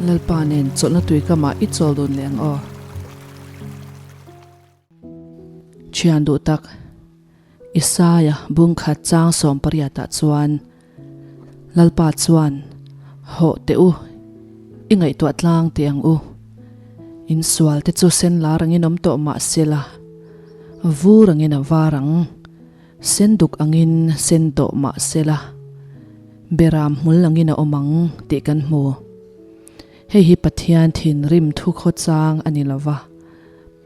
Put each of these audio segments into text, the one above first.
Lalpa nen chawlhna tuikamah i chawl dun leh ang aw. Thian duh tak, Isaia bungkhat chang sawmpariatah chuan Lalpa chuan, Hawh teh u, i ngaihtuah tlang teh ang u. In sual te chu sen lar angin awm tawh mah sela, vur angin a var ang. Sen duk angin sen tawh mah sela, beram hmul angin a awm ang tih kan hmu. Hei hi Pathian thinrim thu khawchang a ni lo va,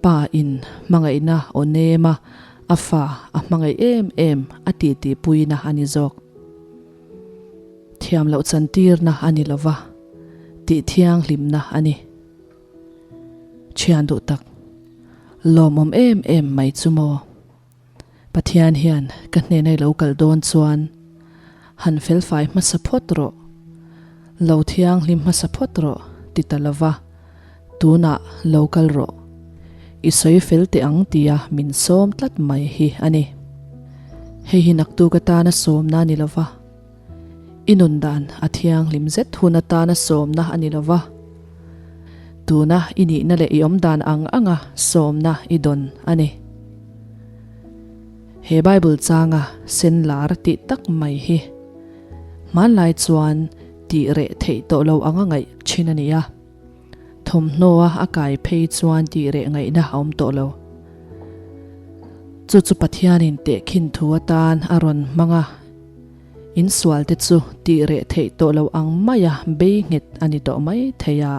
Pa in hmangaihna aw nema a fa a hmangaih em em a titipuina a ni zawk. Thiam loh chantirna a ni lo va, tih thianghlimna a ni. Thian duh tak, lawmawm em em mai chu maw? Pathian hian ka hnena i lo kal dawn chuan han felfai hmasa phawt rawh, lo thianghlim hmasa phawt rawh ti ta lova, tunah lo kal rawh, i sawi fel teh ang tia min sawm tlat mai hi a ni. Hei hi naktuk atana sawmna a ni lova, i nun dan a thianghlim zet hun atana sawmna a ni lova, tuna i nihna leh i awmdan ang anga sawmna i dawn a ni. He Bible changa sen lar tih tak mai hi hmanlai chuan tih reh theih tawh lo anga ngaih thin a ni a, thawmhnaw a kai phei chuan tih reh ngaihna a awm tawh lo. Chu chu Pathianin tehkhin thu atan a rawn hmang a, insual te chu tih reh theih tawh lo ang maia bei nghet a ni tawh mai thei a,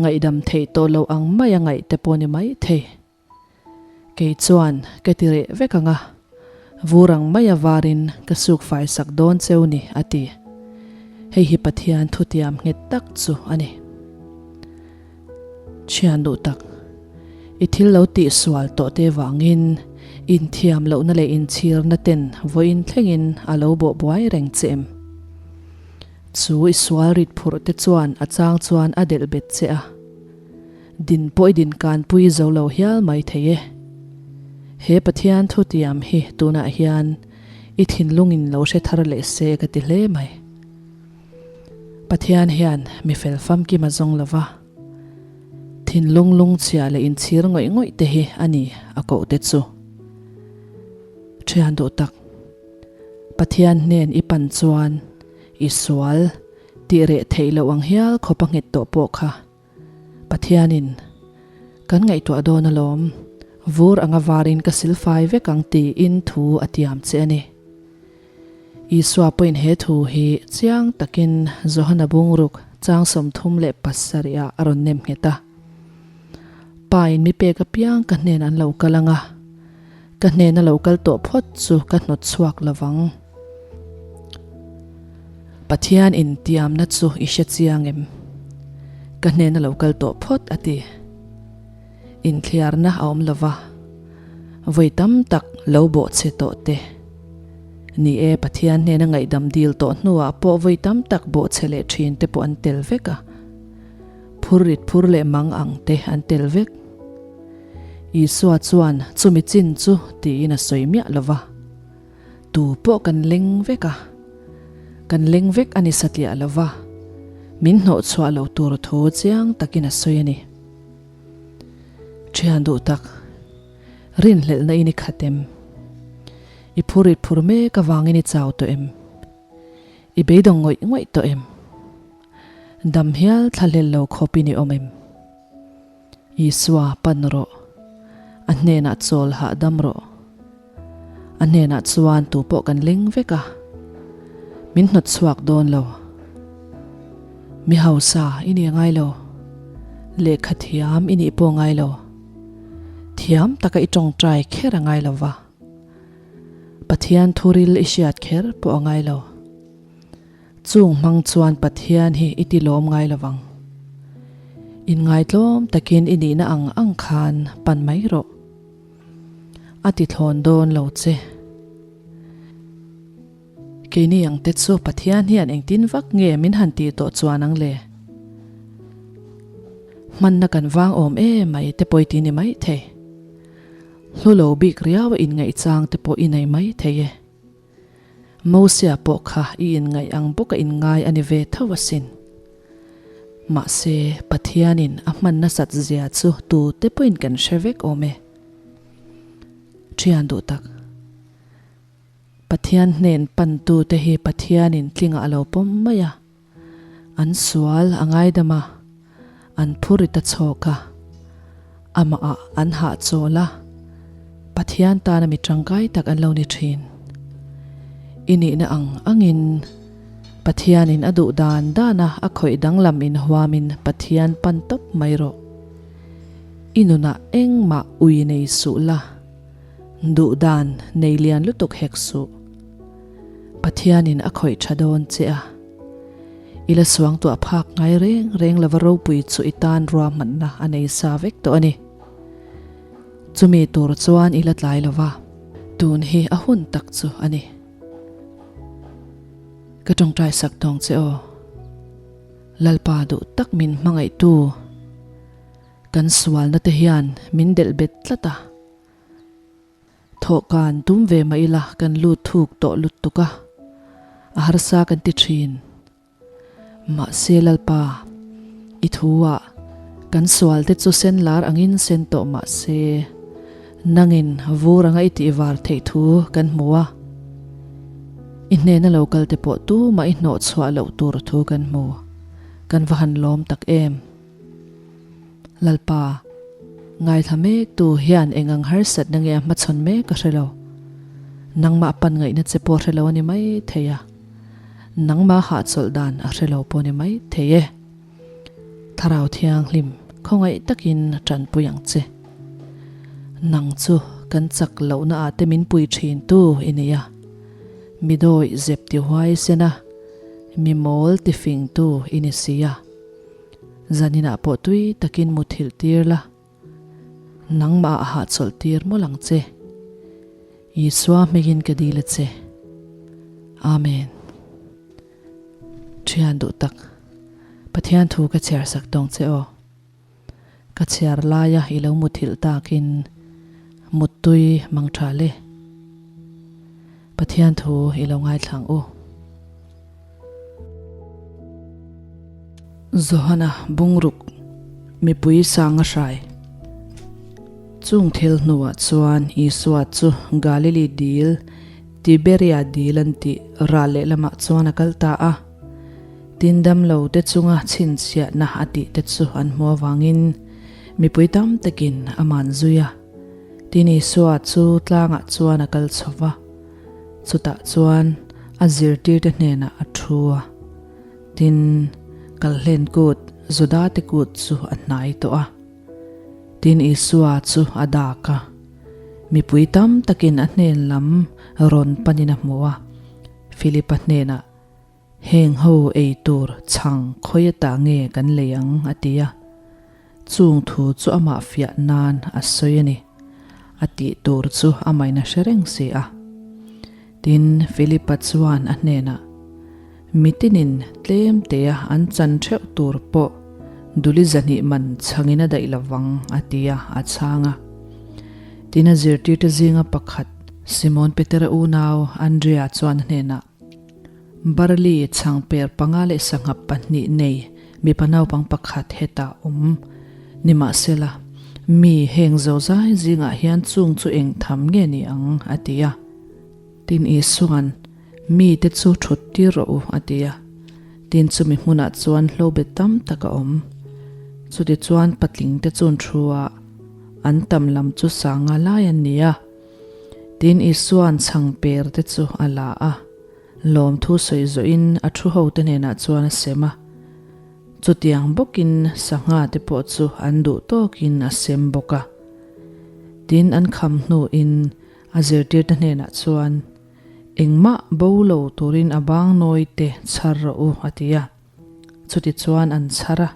ngaihdam theih tawh lo ang maia ngaih te pawh ni mai thei. Kei chuan ka ti reh vek ang a, vur ang mai a varin ka suk fai sak dawn cheu ni a ti. Hei hi Pathian thutiam nghet tak chu a ni. Thian duh tak, i thil lo tih sual tawh te vangin inthiam lohna leh inchhirna ten vawiin thlengin a lo bawh buai reng che em? Chu i sual rit phurh te chuan a chang chuan a delh bet che a. Din pawh i din kanpui zo lo hial mai thei e. He Pathian thutiam hi tunah hian i thinlungin lo hre thar leh se ka ti hle mai. Pathian hian mi fel famkim a zawng lo va, thinlung lungchhia leh inchhir ngawih ngawih te hi a ni a koh te chu. Thian duh tak, Pathian hnen i pan chuan i sual tih reh theih loh ang hial khawp a nghet tawh pawh kha Pathianin kan ngaihtuah dawn alawm, vur anga varin ka silfai vek ang tiin thu a tiam che a ni. Isua pawhin he thu hi chiang takin Johana bungruk chang 37 ah a rawn nem nghet a. Pa in mi pek apiang ka hnen an lo kal anga, ka hnena lo kal tawh phawt chu ka hnawt chhuak lovang. Pathian intiamna chu i hre chiang em? Ka hnena lo kal tawh phawt a ti. Inthliarna a awm lova, vawi tam tak lo bawh che tawh te. Ni e, Pathian hnena ngaihdam dil tawh hnuah pawh vawi tam tak bawh che leh thin te pawh an tel vek a. Phur rit phur leh mang ang te an tel vek. Isua chuan chumi chin chu tiin a sawi miah lova. Tu pawh kan leng vek a, kan leng vek a ni satliah lo va, min hnawhchhuah loh tur thu chiang takin a sawi a ni. Thian duh tak, rinhlelhna in i khat em? I phurit phur mek avangin i chau tawh em? I beidawng ngawih ngawih tawh em? Dam hial thlahlel lo khawpin i awm em? Isua pan rawh, a hnenah chawl hahdam rawh. A hnenah chuan tu pawh kan leng vek a, min hnawt chhuak dawn lo. Mi hausa i nih ngai lo, lehkha thiam i nih pawh ngai lo, thiam taka i tawngtai kher a ngai lo va, Pathian thuril i hriat kher pawh a ngai lo. Chung hmang chuan Pathian hi i ti lawm ngai lo vang. Inngaitlawm takin i nihna ang ang khan pan mai rawh. A ti thlawn dawn lo che. Keini ang te chu Pathian hian engtin vak nge min han tih tawh chuan ang le? Hmanna kan vang awm em mai te pawh i ti ni mai thei. Hlu lo bik riau a inngaihchang te pawh i nei mai thei e. Mosia pawh kha i inngaih ang bawk a inngai a ni ve tho asin. Mahse, Pathianin a hman nasat zia chu tute pawhin kan hre vek awm e. Thian duh tak. Pathian hnen pantute hi Pathianin tlingah a lo pawm mai a. An sual a ngaidam a, an phurit a chhawk a, amahah an hahchawl a, Pathian tana mi tangkai tak an lo ni thin. I nihna ang angin Pathianin a duh dan dana a khawih danglam inhuamin Pathian pan tawp mai rawh. I nunah engmah ui nei suh la, duh dan nei lian lutuk hek suh. Pathianin a khawih tha dawn che a, i la suangtuah phak ngai reng reng lova ropui chu i tan ruahmanna a nei sa vek tawh a ni. Chumi tur chuan i la tlai lova, tun hi a hun tak chu a ni. Ka tawngtai sak tawng che aw. Lalpa duh tak min hmangaihtu kan sualna te hian min delh bet tlat a. Thawhkan tum ve mah ila kan lut thuk tawh lutuk a, a harsa kan ti thin. Mahse Lalpa, i thu ah kan sual te chu sen lar angin sen tawh mahse nangin vur anga i tih var theih thu kan hmu a, i hnena lo kal te pawh tumah i hnawh chhuah loh tur thu kan hmu. Kan va han lawm tak em. Lalpa, ngaithla mektu hian eng ang harsatna nge a hmachhawn mek ka hre lo. Nangmah pan ngaihna che pawh hre lo a ni mai thei a, nangmah hahchawlh dan a hre lo pawh a ni mai thei e. Thlarau Thianghlim, khawngaih takin tanpui ang che. Nang chu kan chak lohna ah te min pui thin tu i ni a, mi dawih zep ti huaisen a, mi mawl ti fing tu i ni si a. Zaninah pawh tui takin muthilh tir la, nangmah a hahchawlh tir mawlh ang che. Isua hmingin ka dil a che. Amen. Thian duh tak, Pathian thu ka chhiar sak tawng che aw. Ka chhiar laia i lo muthilh takin muttui mang tha le. Pathian thu i lo ngaithlang u. Johana bungruk mipui sanga hrai. Chung thil hnuah chuan Isua chu Galili dil, Tiberia dil an tih ral lehlamah chuan a kal ta a. Tin damlo te chunga chhinchhiahna a tih te chu an hmu avangin mipui tam takin a man zui a. Tin Isua chu tlangah chuan a kal chho va. Chutah chuan a zirtirte hnenah a thu a, tin, Kalhlen kut, Judate kut chu a hnai tawh a. Tin, Isua chu a dak a, mipui tam takin a hnen lam rawn panin a hmu a, Philipa hnenah, Heng ho ei tur chhang khawi atah nge kan lei ang? a ti a. Chung thu chu amah fiah nan a sawi a ni. A tih tur chu amahin a hre reng si a. Tin, Philipa chuan a hnenah, Mitinin tlem tea an chan theuh tur pawh duli zahnih man chhangin a daih lovang, a ti a, a chhang a. Tin, a zirtirte zinga pakhat, Simon Petera unau Andrea chuan a hnenah, Barley chhangper panga leh sangha pahnih nei mipa naupang pakhat hetah awm. Nimahsela, mi heng zozai zingah hian chung chu eng tham nge ni ang? a ti a. Tin Isua'n, Mite chu thut tir rawh u, a ti a. Tin chumi hmunah chuan hlobet tam tak a awm. Chutichuan patlingte chuan thu a, an tam lam chu sanga lai an ni a. Tin Isua'n chhangper te chu a la a, lawmthu sawi zawhin a thu hote hnenah chuan a sem a. Chutiang bawkin sangha te pawh chu an duh tawkin a sem bawk a. Tin an kham hnuin a zirtirte hnenah chuan, Engmah bo lo turin a bang nawi te chhar rawh u, a ti a. Chutichuan an chhar a,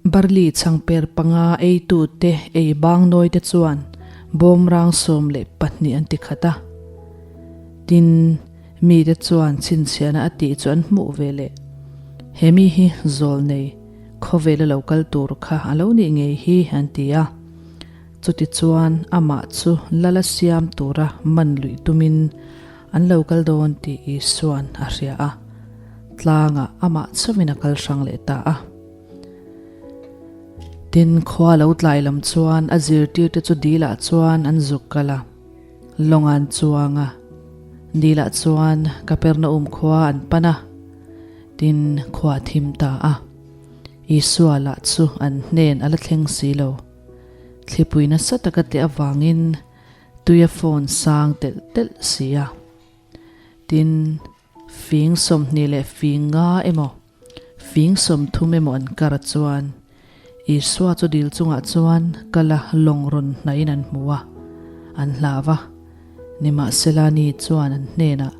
barley chhangper panga eitute ei bang nawite chuan bawmrang 12 an ti khat a. Tin, mite chuan chhinchhiahna a tih chu an hmuh ve leh. He mi hi zawl nei, khawvela lo kal tur kha a lo nih ngei hi an ti a. Chutichuan amah chu lala siam tura man luih tumin an lo kal dawn tih Isua'n a hria a, tlangah amah chauhin a kal hrang leh ta a. Tin, khua lo tlai lam chuan a zirtirte chu dilah chuan an zuk kal a, lawng an chuang a. Dilah chuan Kapernaum khua an pan a, tin, khua a thim ta a. Isua lah chu an hnen a la thleng si lo. Thlipui nasa taka teh avangin tui a phone sang telh telh si a. Tin, fing 20 leh fing nga emaw, fing 30 emaw an kar chuan Isua chu dil chungah chuan kal a lawng rawn hnaihin an hmu a, an hlau a. Nimahsela ni chuan an hnenah,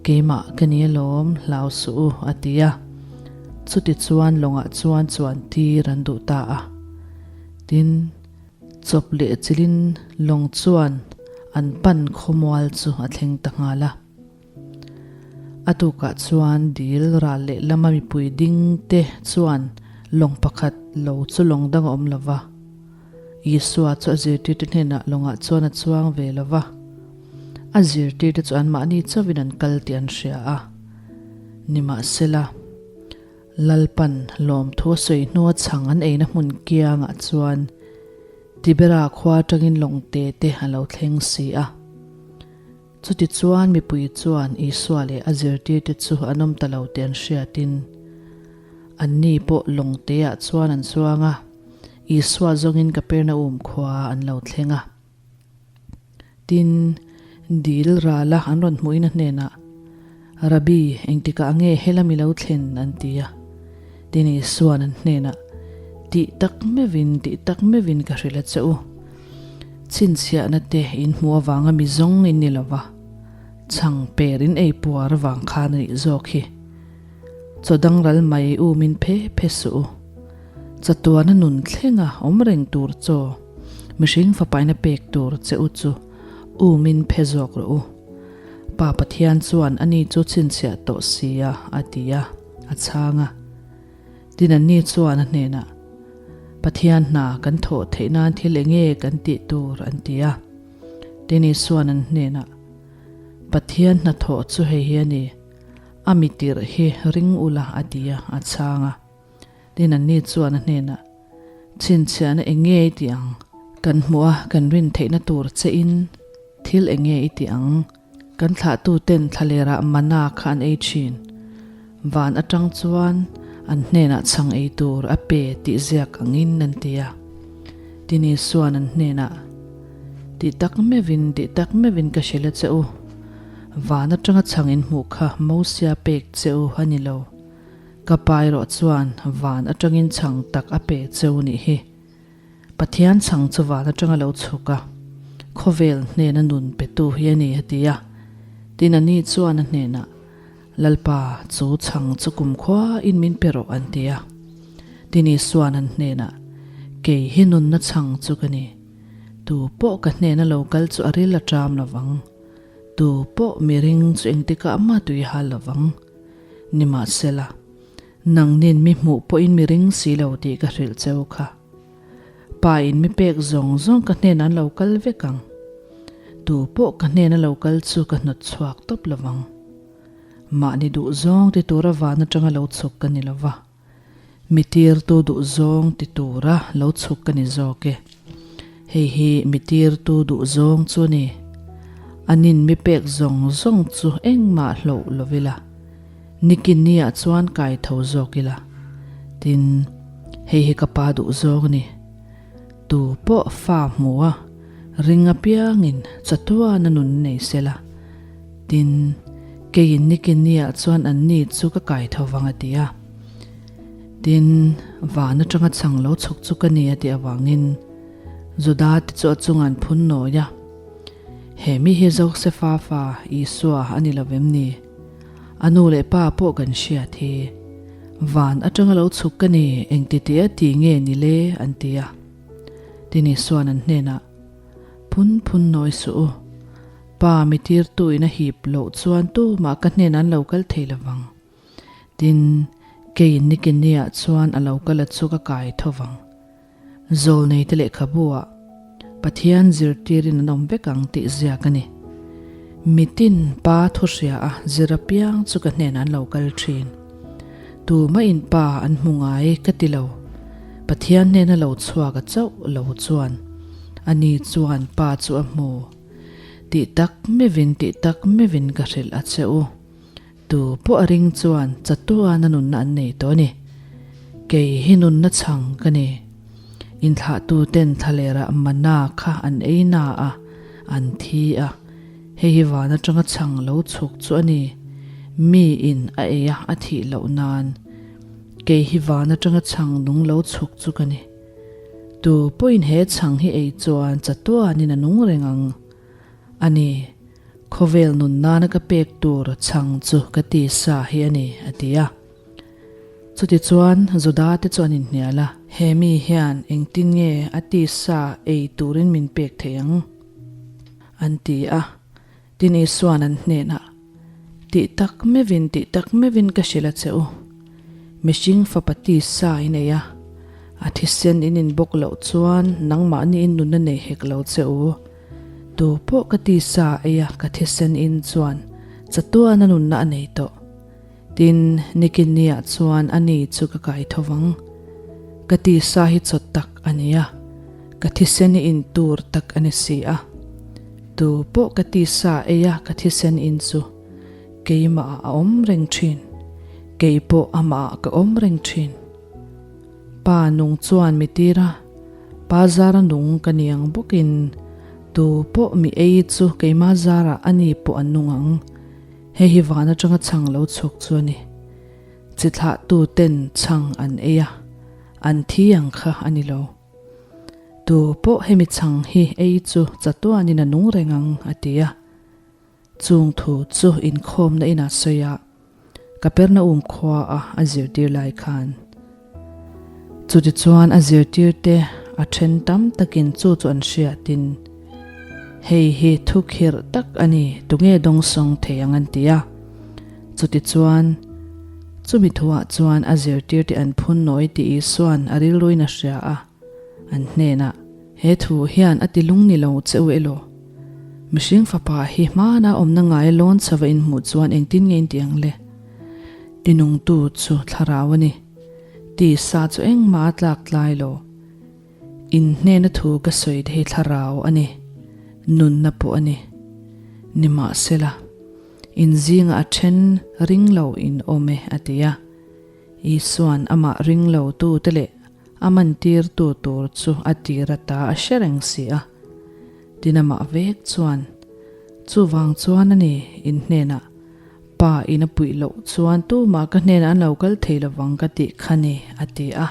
Keimah ka ni alawm, hlau suh u, a ti a. Chutichuan lawngah chuan chuan tir an duh ta a. Tin, chawp leh chilhin lawng chuan an pan khawmual chu a thleng ta nghal a. A tukah chuan dil ral leh lama mipui ding te chuan lawng pakhat lo chu lawng dang a awm lo va. Isua chu a zirtirte hnenah lawngah chuan a chuang ve lo va. A zirtirte chu anmahni chauhin an kal tih an hria a. Nimahsela, Lalpan lawmthu a sawi hnua chhang an eina hmun kiangah chuan Tibera khua atangin lawng te te a lo thleng si a. Chutichuan mipui chuan Isua leh a zirtirte chu an awm ta lo tih an hriatin, anni pawh lawng teah chuan an chuang a, Isua zawngin Kapernaum khua an lo thleng a. Tin, dil rala an rawn hmuhin a hnenah, Rabbi, engtikah nge helam i lo thlen? an ti a. Tin, Isua'n an hnenah, Tih tak meuhin, tih tak meuhin ka hrilh a che u. Chhinchhiahna te in hmuh avanga mi zawng in ni lo va, chhang per in ei puar avang khan a nih zawk hi. Chaw dangral mai um in phe phe suh u. Chatuana nun thlenga awm reng tur chaw, mihring fapaina pek tur che u chu um in phe zawk rawh u. Pa Pathian chuan ani chu chhinchhiah tawh sia a ti a, a chhang a. Tin anni chuan a hnenah, Pathian hna kan thawh theih nan thil eng nge kan tih tur? an ti a. Tin Isua'n an hnenah, Pathian hna thawh chu hei hi a ni, a mi tirh hi ring ula a ti a, a chhang a. Tin anni chuan a hnenah, Chhinchhiahna eng nge i tih ang? Kan hmuh a kan rin theihna tur che in thil eng nge i tih ang? Kan thlahtuten thlalerah mana kha an ei thin. Van atang chuan an hnenah chhang ei tur a pe tih ziak angin an ti a. Tin Isua'n an hnenah, Tih tak meuhin, tih tak meuhin ka hrilh a che u. Van atanga chhang in hmuh kha Mosia pek che u a ni lo. Ka pa erawh chuan van atangin chhang tak a pe che u nih hi. Pathian chhang chu van atanga lo chhuk a, khawvel hnena nun petu hi a ni a ti a. Tin a ni chuan a hnenah, Lalpa, chu chhang chu kumkhua in min pe rawh an ti a. Tin Isua'n an hnenah, Kei hi nunna chhang chu ka ni. Tu pawh ka hnena lo kal chu a ril a ṭam lovang. Tu pawh miring chu engtikah mah tui hal lovang. Nimahsela, nangnin mi hmuh pawhin mi ring si lo tih ka hrilh cheu kha. Pa in mi pek zawng zawng ka hnenah an lo kal vek ang. Tu pawh ka hnena lo kal chu ka hnawt chhuak tawp lovang. Mahni duh zawng ti tura van atanga lo chhuk ka ni lova. Mi tirtu duh zawng ti tura lo chhuk ka ni zawk e. Hei hi mi tirtu duh zawng chu a ni. Anin mi pek zawng zawng chu engmah hloh lo ila, nikin niah chuan kai tho zawk ila. Tin, hei hi ka pa duh zawng a ni. Tu pawh fa hmu a, ring apiangin chatuan a nun nei sela. Tin, keiin nikin niah chuan anni chu ka kai tho vang a ti a. Tin, van atanga chhang lo chhuk chu ka ni a tih avangin Juda te chu a chungah an phun nawi a. He mi hi Josefa fa Isua a ni lo vem ni? A nu leh pa pawh kan hriat hi. Van atanga lo chhuk ka ni, engti tih a ti nge ni le? an ti a. Tin Isua'n an hnenah, Phun phun nawi suh u. Pa mi tirtu in a hip loh chuan tumah ka hnenah an lo kal thei lovang. Tin, keiin nikinniah chuan a lo kal a chu ka kai tho vang. Zawlneite lehkhabu ah Pathian zirtirin an awm vek ang tih ziak a ni. Mitin pa thu hria a zir apiang chu ka hnenah an lo kal thin. Tumah in pa an hmu ngai ka ti lo. Pathian hnena lo chhuak a chauh lo chuan ani chuan Pa chu a hmu. Tih tak mevin tih tak mevin ka hrilh a che u. Tu pawh a ring chuan chatuan a nunna an nei tawh a ni. Kei hi nunna chhang ka ni. Inthlahtu ten thlalerah mana kha an ei na a, an thi a. Hei hi van atanga chhang lo chhuk chu a ni. Mi in a ei a, a thih loh nan. Kei hi van atanga chhang nung lo chhuk chu ka ni. Tu pawhin he chhang hi ei chuan chatuanin a nung reng ang a ni. Khawvel nun nana ka pek tur chhang chu ka ti sa hi a ni, a ti a. Chutichuan Juda te chu an inhnial a. He mi hian engtin nge a ti sa ei turin min pek thei ang? An ti a. Tin Isua'n an hnenah, Tih tak meuhin, tih tak meuhin ka hrilh a che u. Mihring fapa tisa i nei a, a thisen in in bawk loh chuan nangmahni in nunna nei hek lo che u. Tu pawh ka tisa ei a ka thisen in chuan chatuana nunna a nei tawh. Tin, nikin niah chuan a ni chu ka kai tho vang. Ka tisa hi chaw tak a ni a, ka thisen i in tur tak a ni si a. Tu pawh ka tisa ei a ka thisen in chu keimah ah a awm reng thin, kei pawh amah ah ka awm reng thin. Pa nung chuan mi tir a, pa zara nung ka ni ang bawkin tu pawh mi ei chu keimah zarah a ni pawh an nung ang. Hei hi van atanga chhang lo chhuk chu a ni. Chi thlahtu ten chhang an ei a, an thi ang kha a ni lo. Tu pawh hemi chhang hi ei chu chatuanin a nung reng ang, a ti a. Chung thu chu inkhawmna inah sawi a, Kapernaum khua a a zirtir lai khan. Chutichuan a zirtirte a then tam takin chu chu an hriatin, Hei hi thu khirh tak a ni, tunge dawngsawng thei ang an ti a. Chutichuan, chumi thuah chuan a zirtirte an phun nawi tih Isua'n a rilruin a hria a, an hnenah, He thu hian a ti lung ni lo che u elaw? Mihring fapa hi hmana awmna ngai lawn chhava inhmuh chuan engtin nge in ti ang le? Tinungtu chu thlarau a ni. Tisa chu engmah a tlak tlai lo. In hnena thu ka sawi te hi thlarau a ni, nunna pawh a ni. Nimahsela, in zingah a then ring lo in awm e, a ti a. Isua'n amah ring lo tute leh a mantirtu tur chu a tir ata a hre reng si a. Tin amah vek chuan, Chuvang chuan a ni, in hnenah Pa in a puih loh chuan tumah ka hnenah an lo kal thei lovang ka tih kha ni, a ti a.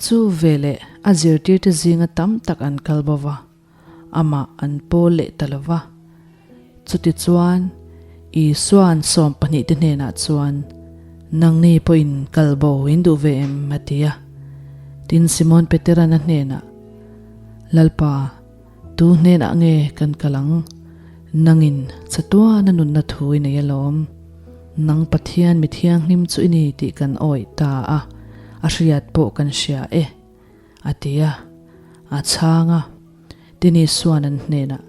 Chu veleh a zirtirte zinga tam tak an kal bo va, amah an pawl leh ta lo va. Chutichuan, Isua'n sawmpahnihte hnenah chuan, Nangni pawhin kal bo in duh ve em? a ti a. Tin, Simon Petera'n a hnenah, Lalpa, Tu hnenah nge kan kal ang? Nangin chatuana nunna thu i nei alawm. Nang Pathian mi thianghlim chu i ni tih kan awih ta a, a hriat pawh kan hria e, a ti a. A chhang a, Tini suan an hnenah,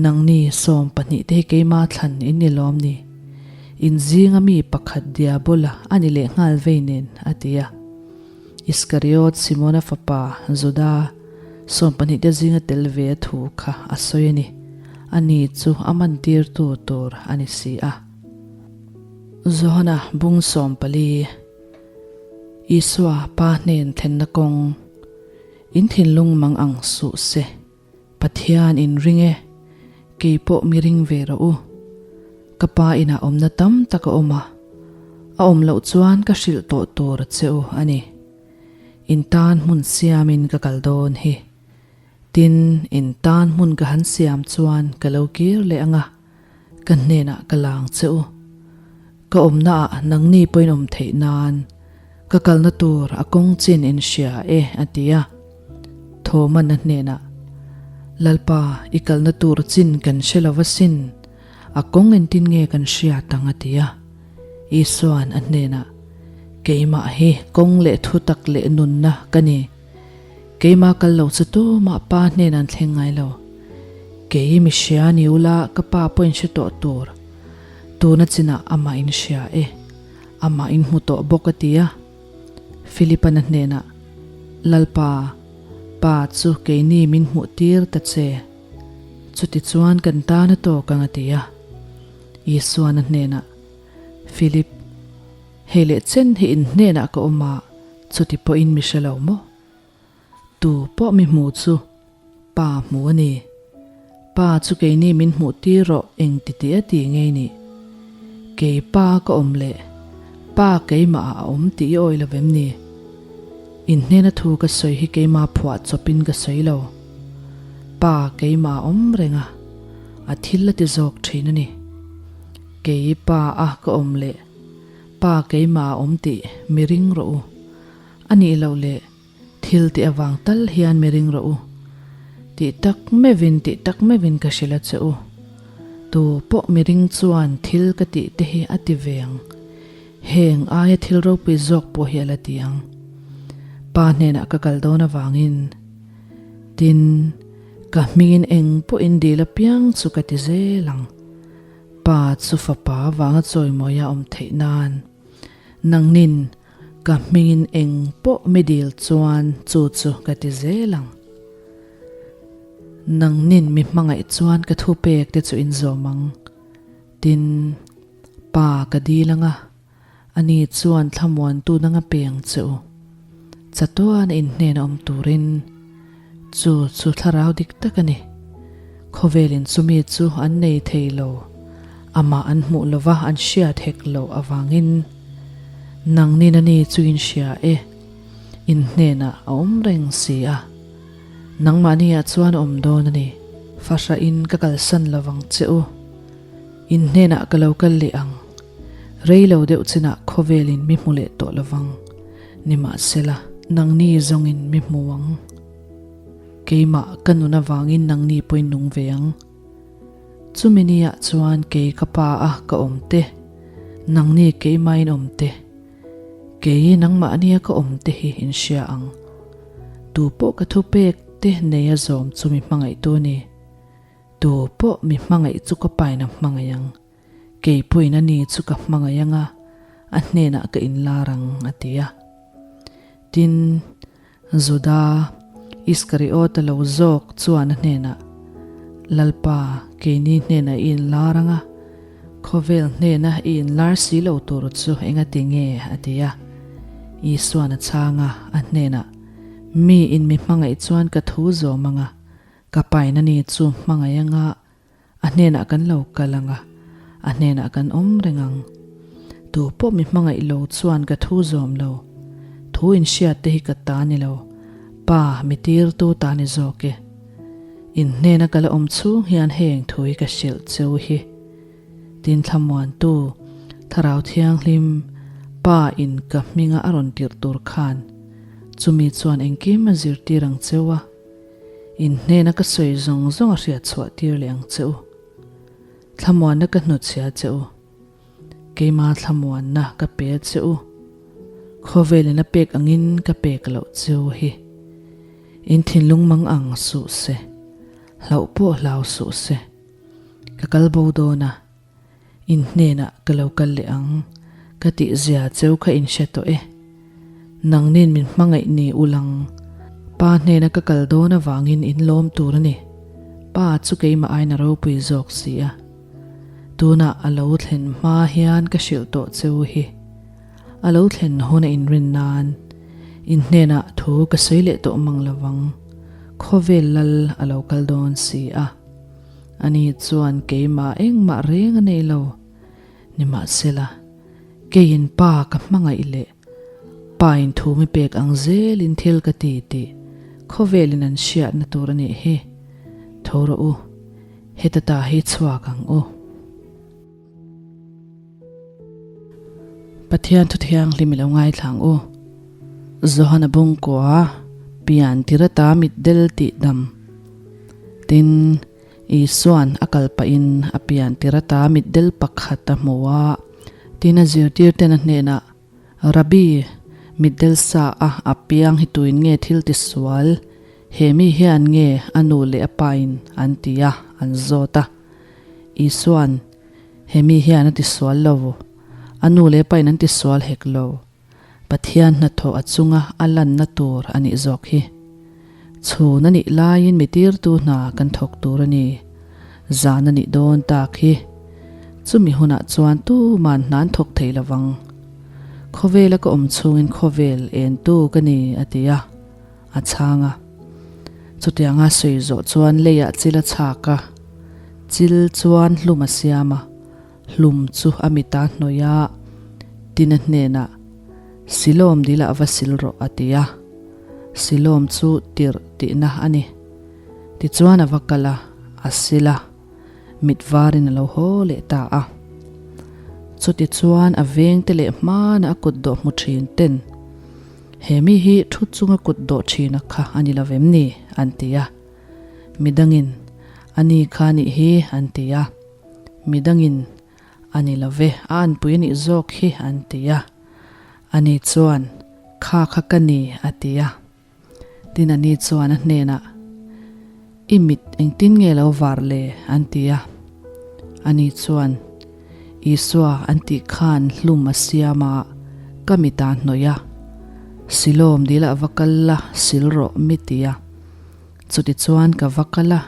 Nangni 12 te hi keima thlan in ni lawm ni? In zinga mi pakhat Diabola a ni leh nghal vei nen, a ti a. Iskariot Simona fapa Juda 12 te zinga tel ve a thu kha a sawi a ni. Ani chu a mantirtu tur a ni si a. Johana bung 14, Isua Pa hnen thlenna kawng, In thinlung mang ang suh se, Pathian in ring e, kei pawh mi ring ve rawh u. Ka pa inah awmna tam tak a awm a, a awm loh chuan ka hrilh tawh tur che u a ni. In tan hmun siamin ka kal dawn hi. Tin, in tan hmun ka han siam chuan ka lo kir leh ang a, ka hnenah ka lang che u. Ka awmnaah nangni pawhin awm theih nan ka kalna tur a kawng chin in hria e, a ti a. Thawman a hnenah, Lalpa, i kalna tur chin kan hre lo va sin, a kawng engtin nge kan hriat ang? a ti a. Isua'n a hnenah, Keimah hi kawng leh thutak leh nunna ka ni. Keimah kal lo chu tumah Pa hnenah an thleng ngai lo. Kei mi hria ni ula ka Pa pawh in hre tawh tur. Tuna chinah amah in hria e, amah in hmu tawh bawk a ti a. Philipa'n a hnenah. Lalpa, Pa chu keini min hmuh tir ta che. Chutichuan kan tan a tawk ang a ti a. Isuan a hnenah, Philip, hei leh chen hi in hnenah ka awm a, chuti pawhin mi hre lo maw? Tu pawh mi hmu chu Pa hmu a ni. Pa chu keini min hmuh tir rawh eng ti tih a ti ngei nih. Kei Pa ka awm leh Pa keimah ah a awm tih i awi lo vem ni? In hnena thu ka sawi hi keimah phuah chawpin ka sawi lo. Pa keimah a awm reng a, a thil a ti zawk thin a ni. Kei Pa a ka awm leh Pa keimah a awm tih mi ring rawh u. A nih loh leh thil tih avang tal hian mi ring rawh u. Tih tak meuhin tih tak meuhin ka hrilh a che u. Tu pawh mi ring chuan thil ka tih te hi a ti ve ang. Heng aia thil ropui zawk pawh hi a la ti ang. Pa hnenah ka kal dawn avangin. Tin, ka hmingin eng pawhin dil apiang chu ka ti zel ang. Pa chu fapa avanga chawimawia awm theih nan. Nangnin ka hmingin eng pawh mi dil chuan chu chu ka ti zel ang. Nangnin mi hmangaih chuan ka thupek te chu in zawm ang. Tin, Pa ka dil ang a, ani chuan thlamuantu dang a pe ang che u. Chatuan in hnena awm turin chu chu thlarau dik tak a ni. Khawvelin chumi chu an nei thei lo, amah an hmuh lova an hriat hek loh avangin nangnin ani chu in hria e, in hnenah a awm reng si a. Nangmahniah chuan a awm dawn a ni. Fahrahin ka kalsan lovang che u. In hnenah ka lo kal leh ang. Rei lo deuh chinah khawvelin mi hmu leh tawh lovang. Nimahsela, nangni zawngin mi hmu ang. Keimah ka nun avangin nangni pawhin nung ve ang. Chumi niah chuan kei ka pa a ka awm te, nangni keimahin awm te, kei nangmahnia ka awm te hi in hria ang. Tu pawh ka thupek te neia zawm chu mi hmangaihtu a ni. Tu pawh mi hmangaih chu ka pain a hmangaih ang. Kei pawhin a ni chu ka hmangaih ang a, a hnenah ka inlar ang, a ti a. Tin, Juda Iskariota lo zawk chuan a hnenah, Lalpa, keini hnenah i inlar ang a, khawvel hnena i inlar si lo tur chu engati nge? a ti a. Isuan a chhang a, a hnenah, Mi in mi hmangaih chuan ka thu zawm ang a, Ka pain a ni chu hmangaih anga a hnenah kan lo kal anga a hnenah kan awm reng ang. Tu pawh mi hmangaih lo chuan ka thu zawm lo. Thu inhriat te hi ka ta ni lo, pa mi tirtu ta ni zawk e. In hnena ka la awm chhung hian heng thu hi ka hrilh cheu hi. Tin thlamuantu, Thlarau Thianghlim, Pa in ka hminga a rawn tirh tur khan chumi chuan engkim a zirtir ang cheu a. In hnena ka sawi zawng zawng a hriat chhuah tir leh ang che u. Thlamuanna ka hnutchhia che u. Keima thlamuanna ka pe a che u. Khawvelin a pek angin ka pek loh che u hi. In thinlung mang ang suh se. Hlauh pawh hlau suh se. Ka kal bo dawn a. In hnenah ka lo kal leh ang, ka tih zia cheu kha in hre tawh e. Nangnin min hmangaih ni ulang, Pa hnena ka kal dawn avangin in lawm tur a ni. Pa chu keimah aiin a ropui zawk si a. Tunah a lo thlen hma hian ka hrilh tawh cheu hi. A lo thlen hun a inrin nan in hnenah thu ka sawi leh tawh mang lovang, khawvel lal a lo kal dawn si a. Ani chuan keimah engmah reng a nei lo. Nimahsela, keiin Pa ka hmangaih leh Pain thu mi pek ang zelin thil ka ti tih khawvelin an hriatna tur a nih hi. Tho rawh u, heta ta hi chhuak ang u. Pathian thu thianghlim i lo ngaithla ang u. Johana Bungkua pian tirata mitdel tih dam. Tin, Isua'n a kal pahin a pian tirata mitdel pakhat a hmu a, tin a zirtirten a hnenah, Rabbi, mitdel sa a a piang hi tuin nge thil tisual? He mi hian nge a nu leh a pain an ti a, an zawt a. Isua'n, He mi hian a tisual lo. A nu leh pain an tisual hek lo. Pathian hnathawh a chunga a lanna tur a nih zawk hi. Chhun a nih laiin mi tirtu hna kan thawk tur a ni. Zan a nih dawn tak hi. Chumi hunah chuan tuman hna an thawk thei lovang. Khawvela ka awm chhungin khawvel entu ka ni a ti a, a chhang a. Chutianga sawi zawh chuan leiah chil a chhak a, chil chuan hlum a siam a. Hlum chu a mita hnawih a, Tina hnenah, Silawm dilah va sil rawh a ti a. Silawm chu tirh tihna a ni. Tichuan a va kal a, a sil a, mit varin a lo haw leh ta a. Chutichuan a vengte leh hmana a kut dawh hmu thin ten, He mi hi thu chunga kut dawh thina kha a ni lo vem ni? an ti a. Midangin, A ni kha nih hi an ti a. Midangin, A ni lo ve, a anpui a nih zawk hi, an ti a. Ani chuan, Kha kha ka ni, a ti a. Tin ani chuan a hnenah, I mit engtin nge lo var le? an ti a. Ani chuan, Isua an tih khan hlum a siam a, ka mit a hnawih a. Silawm dilah va kal la, sil rawh mi ti a. Chutichuan ka va kal a,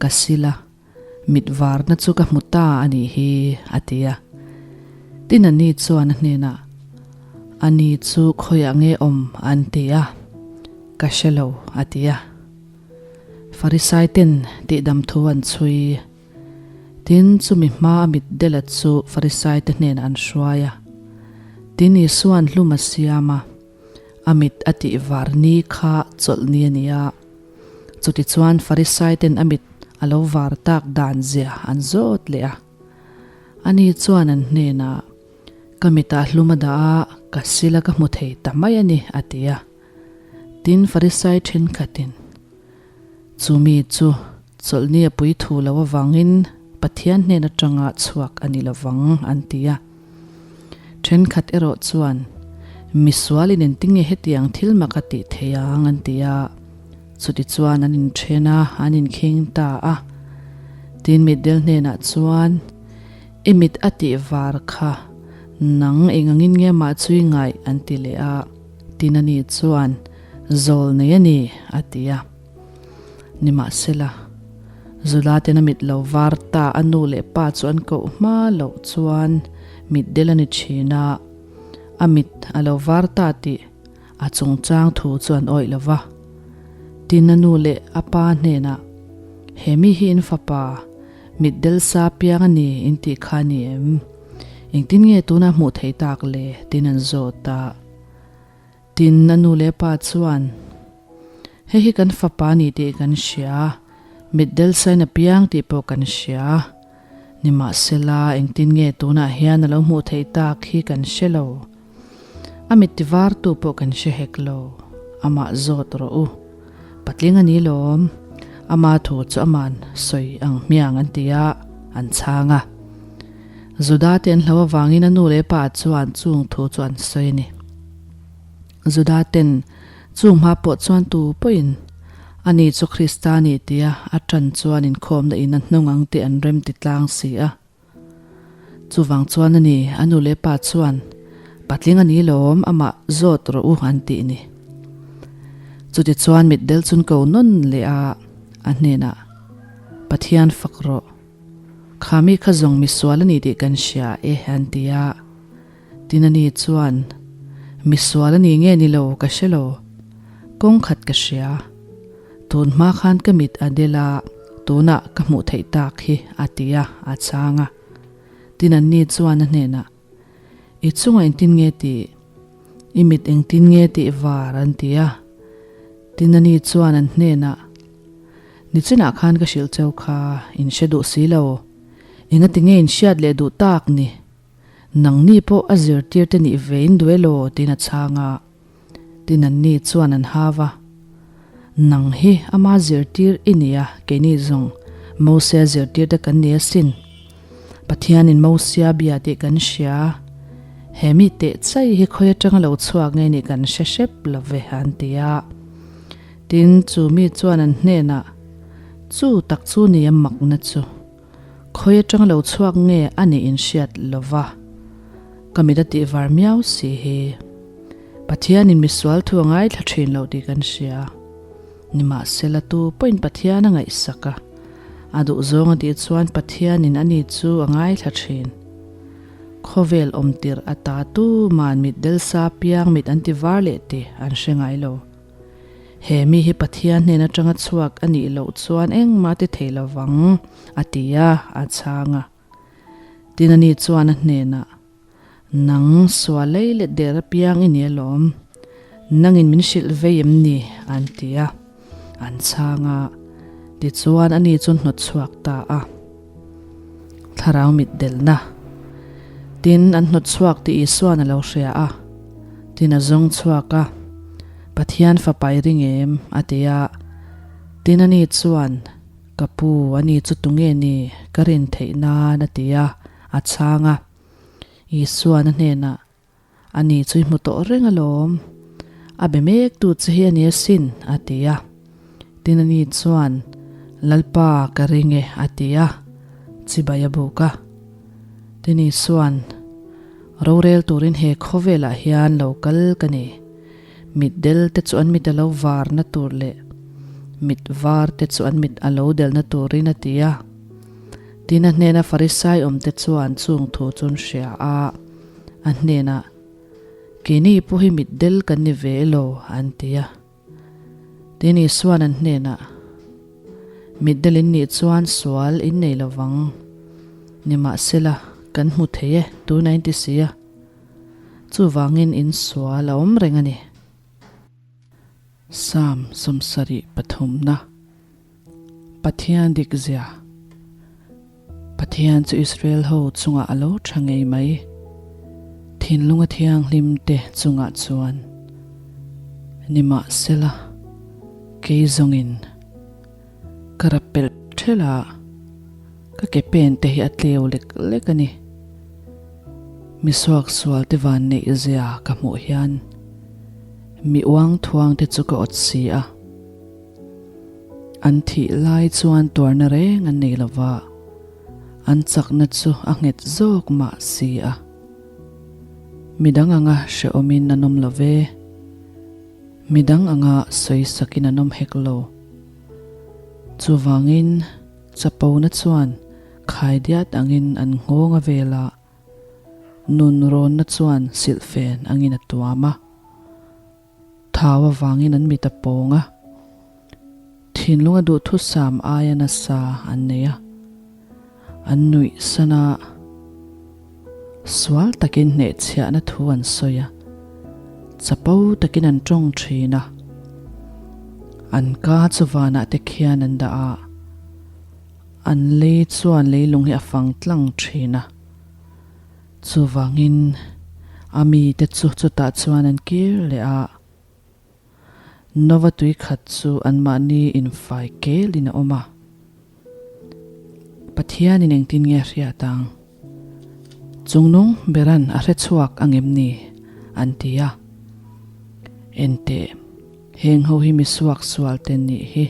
ka sil a. Mit varna chu ka hmu ta a nih hi, a ti a. Tin ani chuan a hnenah, Ani chu khawiah nge awm? an ti a. Ka hre lo, a ti a. Farisai ten tihdam thu an chhui. Tin, chumi hma a mit dela chu Farisai te hnenah an hruai a. Tin Isua'n hlum a siam a, a mit a tih var ni kha chawlh ni a ni a. Chutichuan Farisaiten a mit a lo var tak dan zia an zawt leh a. Ani chuan an hnenah, Ka mitah hlum a dah a, ka sil a ka hmu thei ta mai a ni, a ti a. Tin, Farisai thenkhatin, Chu mi chu chawlhni a pui thu lo avangin Pathian hnen atanga chhuak a ni lovang, an ti a. Thenkhat erawh chuan, Misualin engtinge hetiang thil mak a tih thei ang? an ti a. Chutichuan an inthen a, an inkhing ta a. Tin mitdel hnenah chuan, I mit a tih var kha, nang engangin nge mah chu i ngaih? an ti leh a. Tin ani chuan, Zawl nei a ni, a ti a. Nimahsela, Zulaten a mit lo var ta a nu leh pa chu an koh hma loh chuan mitdel a ni thin a, a mit a lo var ta tih a chungchang thu chu an awih lo va. Tin a nu leh a pa hnenah, He mi hi in fapa, mitdel sa piang a ni in tih kha a ni em? Engtin nge tuna hmuh theih tak le? Tin an zawt a. Tin, a nu leh pa chuan, Hei hi kan fapa a ni tih kan hria, mitdel sain a piang tih pawh kan hria. Nimahsela, engtin nge tunah hian a lo hmuh theih tak hi kan hre lo. A mit tivartu pawh kan hre hek lo. Amah zawt rawh u. Patling a ni lawm. Ama thu chu aman sawi ang hmiang an ti a, an chhang a. Juda te an hlo avangin a nu leh pa chuan chung thu chu an sawi a ni. Juda ten chung hma pawh chuan tu pawhin ani chu Krista a ni tia a tan chuan inkhawmna in a hnung ang tih an rem ti tlang si a. Chuvang chuan a ni a nu leh pa chuan patling a ni lawm amah zawt rawh u an tih ni. Chutichuan mitdel chun ko nawn leh a a hnenah Pathian fak rawh. Kha mi kha zawng misual a ni tih kan hria e an ti a. Tin a ni chuan, Misual a ni nge ni lo ka hre lo. Kawng khat ka hria. Tun hma khan ka mit a del a, tunah ka hmuh theih tak hi a ti a, a chhang a. Tin an ni chuan a hnenah, I chungah engtin nge tih? I mit engtin nge tih var? an ti a. Tin a ni chuan an hnenah, Nichinah khan ka hrilh cheu kha in hre duh si lo. Engati nge in hriat leh duh tak ni? Nangni pawh a zirtir te nih ve in duh elaw? tiin a chhang a. Tin anni chuan an hau a, Nang hi ama zirtir i ni a, keini zawng Mosia zirtir te kan ni asin. Pathianin Mosia bia tih kan hria. He mi teh chai hi khawi atanga lo chhuak nge nih kan hre hrep lo ve, an ti a. Tin, chu mi chuan an hnenah, Chu tak chu ni a makna chu. Khawi atanga lo chhuak nge a nih in hriat lo va, ka mit a tih var miau si hi. Pathianin misual thu a ngaithla thin lo tih kan hria. Nimahsela tu pawhin Pathian a ngaihsak a, a duhzawng a tih chuan Pathianin ani chu a ngaithla thin. Khawvel awm tirh a ta tuman mit delsa piang mit an ti var leh tih an hre ngai lo. He mi hi Pathian hnen atanga chhuak a nih loh chuan engmah ti thei lovang, a ti a, a chhang a. Tin ani chuan a hnenah, Nang sual lei let der apiang i ni alawm, nangin min hrilh vei em ni? an ti a, an chhang a. Tichuan ani chu hnawt chhuak ta a. Thlarau mit delhna. Tin, an hnawt chhuak tih Isua'n a lo hria a. Tin, a zawng chhuak a, Pathian fapa i ring em? a ti a. Tin, ani chuan, Ka pu, ani chu tunge ni ka rin theih nan? a ti a, a chhang a. Isua'n a hnenah, Ani chu i hmu tawh reng alawm. A be mek tu che hi a ni asin, a ti a. Tin ani chuan, Lalpa, ka ring e, a ti a, chibai a buk a. Tin Isua'n, Rorel turin he khawvelah hian lo kal ka ni. Mitdel te chu an mit a lo varna tur leh mit var te chu an mit a lo delna turin, a ti a. Tin a hnena Farisai awmte chuan chung thu chu an hria a. A hnenah, Keini pawh hi mitdel kan ni ve elo, an ti a. Tin Isua'n an hnenah, Mitdel in nih chuan sual in nei lo vang. Nimahsela, kan hmu thei e, tuna in ti si a. Chuvangin in sual a awm reng a ni. Psalm 73 na Pathian dik zia Pathian chu Israel ho chungah a lo tha ngei mai. Thinlunga thianghlim te chungah chuan nimahsela kei zawngin ka rap pelh thelh a, ka ke pen te hi a tleu lek lek a ni. Mi suaksual te van neih zia ka hmuh hian mi uang thuang te chu ka awt si a. An thih lai chuan tuarna reng an nei lo va, an chakna chu a nghet zawk mah si a. Midang anga hrehawmin an awm lo ve, midang anga sawisakin an awm hek lo. Chuvangin chapona chuan khaidiat angin an nghawng a vel a, nun rawnna chuan silhfen angin a tuam a. Thau avangin an mit a pawng a, thinlunga duhthusam aia nasa an nei a, an nuih san a, sual takin hnehchhiahna thu an sawi a, chapo takin an tawng thin a, an ka chu vanah te khian an dah a, an lei chuan leilung hi a fang tlang thin a. Chuvangin a mite chu chutah chuan an kir leh a, Nova tui khat chu anmahni infai kelin a awm a. Pathianin engtin nge a hriat ang? Chungnung beran a hre chhuak ang em ni? an ti a. Enteh, heng ho hi mi suaksual te nih hi.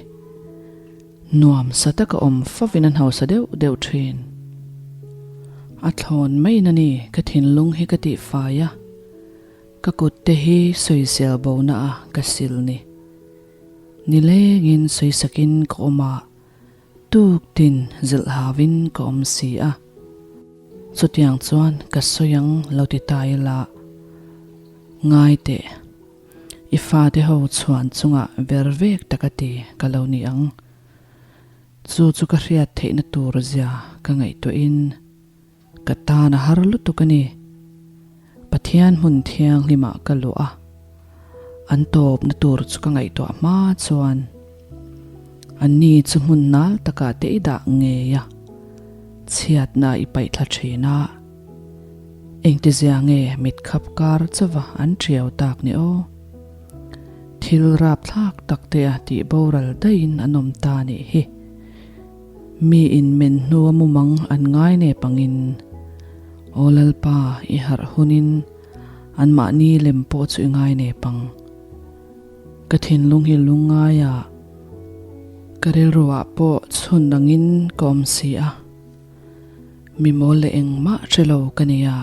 Nuam sa taka awm fovin an hausa deuh deuh thin. A thlawn maiin a ni ka thinlung hi ka tihfai a, ka kut te hi sawisel bona a ka sil ni. Nilengin sawisakin ka awm a, tuktin zilh hauin ka awm si a. Chutiang chuan ka sawi ang lo ti ta ila, ngai teh. I fate ho chhuan chungah ver vek tak a ti ka lo ni ang. Chu chu ka hriat theihna tur zia ka ngaihtuahin ka tan a har lutuk a ni. Pathian hmun thianghlimah ka luh a, an tawpna tur chu ka ngaihtuah hma chuan anni chu hmun nal takah te i dah ngei a, chhiatna i paihthla thin a. Engtizia nge mit khap kar chauva an ṭiau tak ni aw? Thil rapthlak tak te a tih boral daihin an awm ta nih hi. Mi in men hnua mumang an ngai nep angin, Aw Lalpa, i harh hunin anmahni lem pawh chu i ngai nep ang. Ka thinlung hi lungngaia ka rilruah pawh chhun angin ka awm si a. Mi mawl leh engmah hre lo ka nia.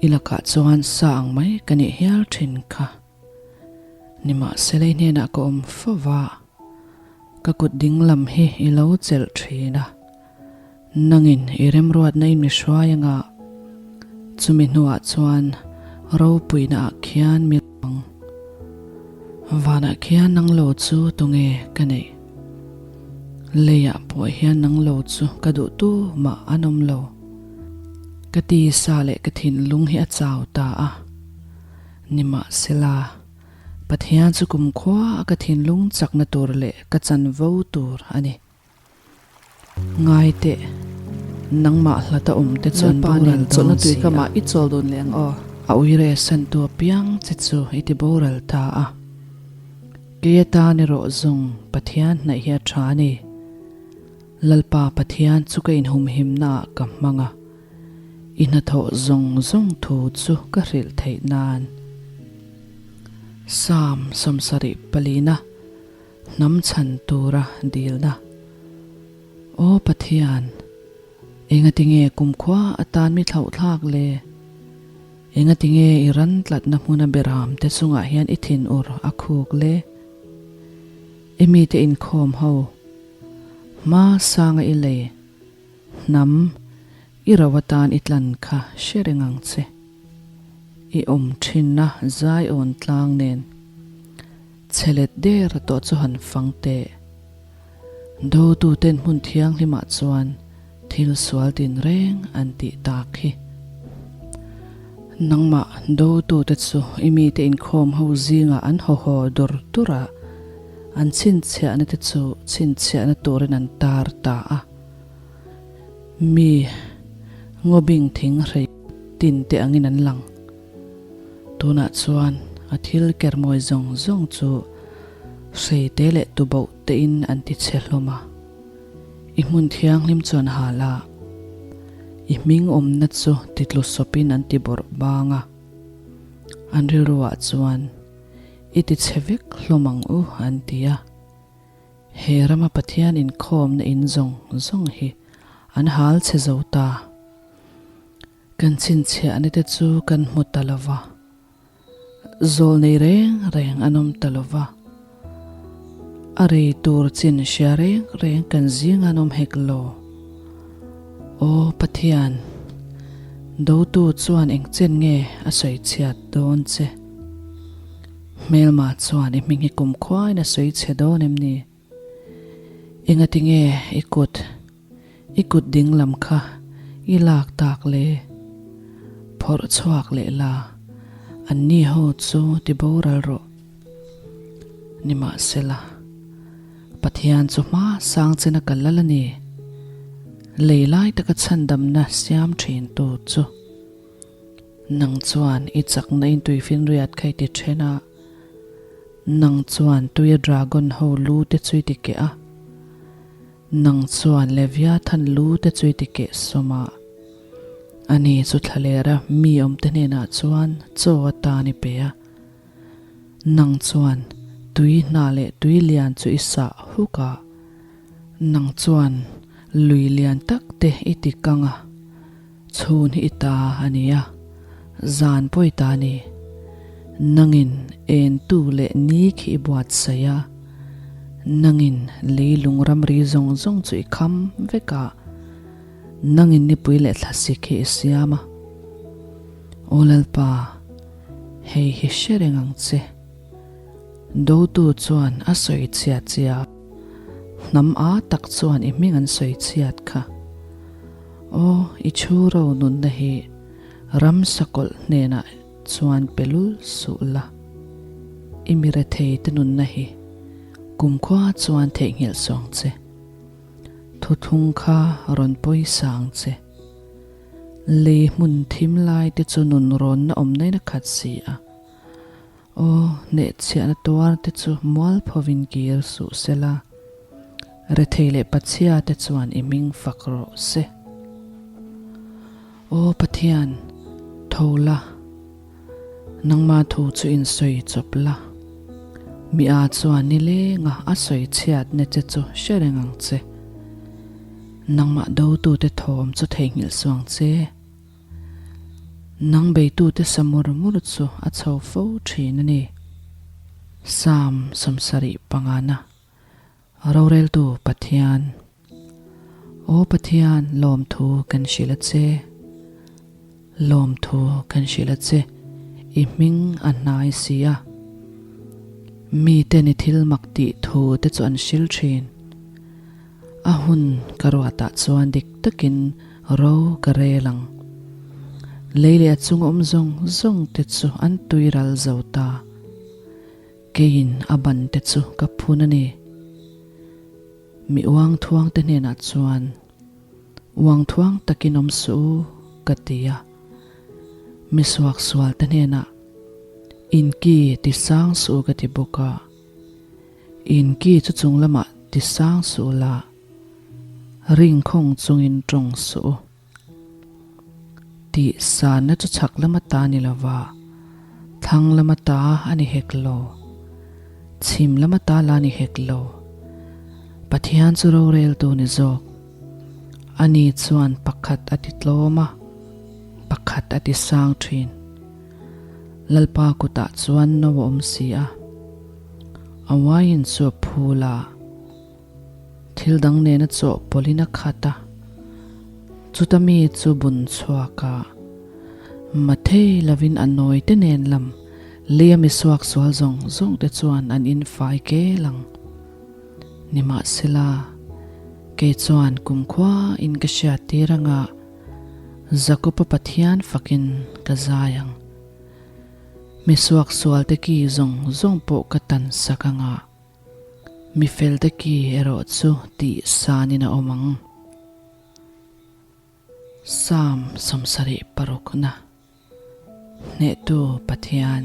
I lakah chuan sa ang mai ka nih hial thin kha. Nimahsela i hnenah ka awm fo va, ka kut ding lam hi i lo chelh thin a. Nangin i remruatna in mi hruai anga, chumi hnuah chuan ropuina ah khian mi ang. Vanah khian nang lo chu tunge ka neih? Leiah pawh hian nang lo chu ka duh tu mah an awm lo. Ka tisa leh ka thinlung hi a chau ta a. Nimahsela, Pathian chu kumkhua a ka thinlung chakna tur leh ka chanvo tur a ni. Ngai teh, nangmah hlata awm te chuan Lalpa nen boral dawn chawlhna si tui a. kamah i chawl dun leh ang aw. A uire santu apiang che chu i ti boral ta a. Kei atan erawh zawng Pathian hnaih hi a tha a ni. Lalpa Pathian chu ka inhumhimna ah ka hmang a, i hnathawh zawng zawng thu chu ka hrilh theih nan. Psalm 74 Hnam chhan tura dilna. Aw Pathian, engatinge kumkhua atan mi thlauhthlak le? Engatinge i ran tlatna hmuna beram te chungah hian i thinur a khuk le? I mite inkhawm ho, hma sanga i lei, hnam, i ro atan i tlan kha hre reng ang che. I awm thinna zaiawn tlang nen chhe let der tawh chu han fang teh. Dotuten hmun thianghlimah chuan thil sual tinreng an tih tak hi. Nangmah dotute chu i mite inkhawm ho zingah an haw haw dur dur a, an chhinchhiahna te chu chhinchhiahna turin an tar ta a. Mi ngawbing thing hrei tin te angin an lang. Tunah chuan a thil kermawi zawng zawng chu hrei te leh tuboh tein an ti chhe hlawm a. I hmun thianghlim chuan hal a, i hming awmna chu titlu sawpin an ti bawrh bang a. An rilruah chuan, I ti chhe vek hlawm ang u, an ti a. He rama Pathian inkhawmna in zawng zawng hi an hal chhe zo ta. Kan chhinchhiahna te chu kan hmu ta lo va, zawl nei reng reng an awm ta lo va, a rei tur chin hria reng reng kan zing an awm hek lo. Aw Pathian, dotu chuan engchen nge a sawi chhiat dawn che? Hmelma chuan i hming hi kumkhuain a sawi chhe dawn em ni? Engatinge i kut, i kut ding lam kha i lak tak le? Phawrh chhuak leh la, anni ho chu ti boral rawh. Nimahsela, Pathian chu hma sang chena ka lal a ni. Lei lai taka chhandamna siam thintu chu. Nang chuan i chakna in tuifinriat kha i ti then a. Nang chuan tuia dragon ho lu te chu i ti keh a, nang chuan Leviathan lu te chu i ti keh sawm a. Ani chu thlalera mi awmte hnenah chuan chaw atan i pe a. Nang chuan tui hna leh tui lian chu i sah huk a, nang chuan lui lian tak te i ti kang a. Chhun hi i ta a ni a, zan pawh i ta a ni. Nangin entu leh ni khi i buatsaih a, nangin leilung ramri zawng zawng chu i kham vek a, nangin nipui leh thlasik hi i siam a. Aw Lalpa, hei hi hre reng ang che. Dotu chuan a sawi chhiat che a, hnam a tak chuan i hming an sawi chhiat kha. Aw, i chhu ro nunna hi ram sakawlh hnenah chuan pe lul suh la. I mi rethei te nunna hi kumkhua chuan theihnghilh suang che. Thuthlung kha rawn pawisa ang che. Lei hmun thim lai te chu nun rawnna awm nain a khat si a. Aw, hnehchhiahna tuar te chu mualphovin kir suh se la, rethei leh pachhia te chuan i hming fak rawh se. Aw Pathian, tho la, nangma thu chu insawi chawp la, mi a chuan nilenga a sawi chhiatna che chu hre reng ang che. Nangmah dotute thawm chu theihnghilh suang che. Nang beitute sa mur mur chu a chho fo thin a ni. Psalm 75 na Roreltu Pathian Aw Pathian lawmthu kan hrilh a che, lawmthu kan hrilh a che, i hming a hnai si a. Miten i thil mak tih thu te chu an hril thin. A hun ka ruatah chuan dik takin ro ka rel ang. Lei leh a chung awm zawng zawng te chu an tui ral zo ta. Keiin a ban te chu ka phun a ni. Mi uang thuang te hnenah chuan, Uang thuang takin awm suh u, ka ti a. Mi suaksual te hnenah, In ki ti sang suh u ka ti bawk a. In ki chu chung lamah ti sang suh la, ring khawng chungin tawng suh u. Tih sanna chu chhak lama ta ni lova, thlang lama ta a ni hek lo, chhim lama ta la ni hek lo. Pathian chu roreltu ni zawk. Ani chuan pakhat a ti tlawm a, pakhat a ti sang thin. Lalpa kutah chuan no a awm si a, a wine chu a phul a, thil dang nena chawhpawlhin a khat a, chuta mi chu bun chhuak a, mathei lovin a nawi te nen lam leia mi suak sual zawng zawng te chuan an infai kel ang. Nimahsela, kei chuan kumkhua in ka hriat tir anga Jakob-a Pathian fakin ka zai ang. Mi suak sual te ki zawng zawng pawh ka tan sak anga mi fel te ki erawh chu tih sanin a awm ang. Psalm 76 na Hnehtu Pathian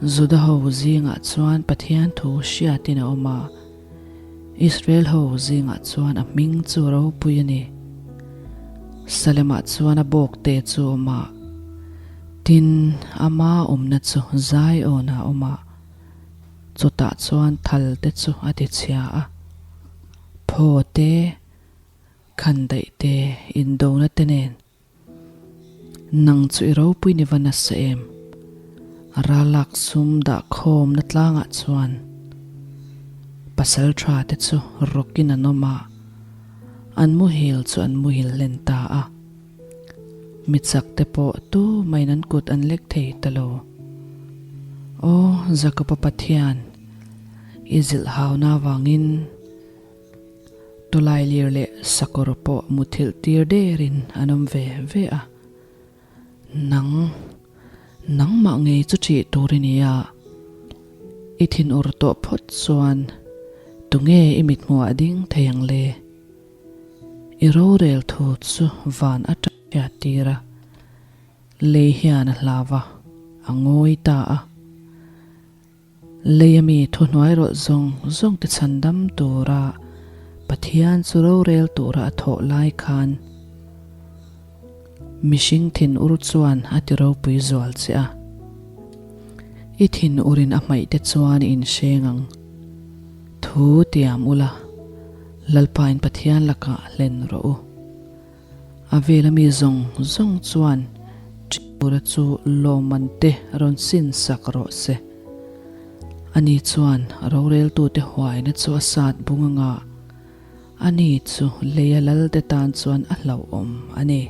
Juda ho zingah chuan Pathian thu hriatin a awm a, Israel ho zingah chuan a hming chu ropui a ni. Salemah chuan a bawkte chu a awm a, tin, ama awmna chu Zion-ah a awm a, chutah chuan thal te chu a tichhia a, phaw te, khandaih te, indona te nen. Nang chu i ropui ni va nasa em? Ralak sum dah khawmna tlangah chuan pasal tha te chu rawkin an awm a, an muhil chu an muhil hlen ta a. Mi chak te pawh tu main an kut an lek thei ta lo. Aw Jakob-a Pathian, i zilh hauna avangin, Tawlailir leh sakawr pawh muthilh tir derin an awm ve ve a. Nang, nangmah ngei chu ṭih tur i ni a, i thinur tawh phawt chuan tunge i mithmuh ah ding thei ang le? I rorel thu chu van aṭang hriat tir a, lei hian a hlau a, a ngawi ta a. Lei ami thuhnuai rawlh zawng zawng te chhandam tura Pathian chu rorel tura a thawh lai khan mihring thinur chuan a ti ropui zual che a. I thinurin a hmaih te chuan i inhreng ang. Thu tiam ula, Lalpain Pathian lakah hlen rawh u. A vela mi zawng zawng chuan Ṭiura chu lawmman te rawn sin sak rawh se. Ani chuan roreltute huaina chu a sat bung anga, ani chu leia lalte tan chuan a hlauhawm a ni.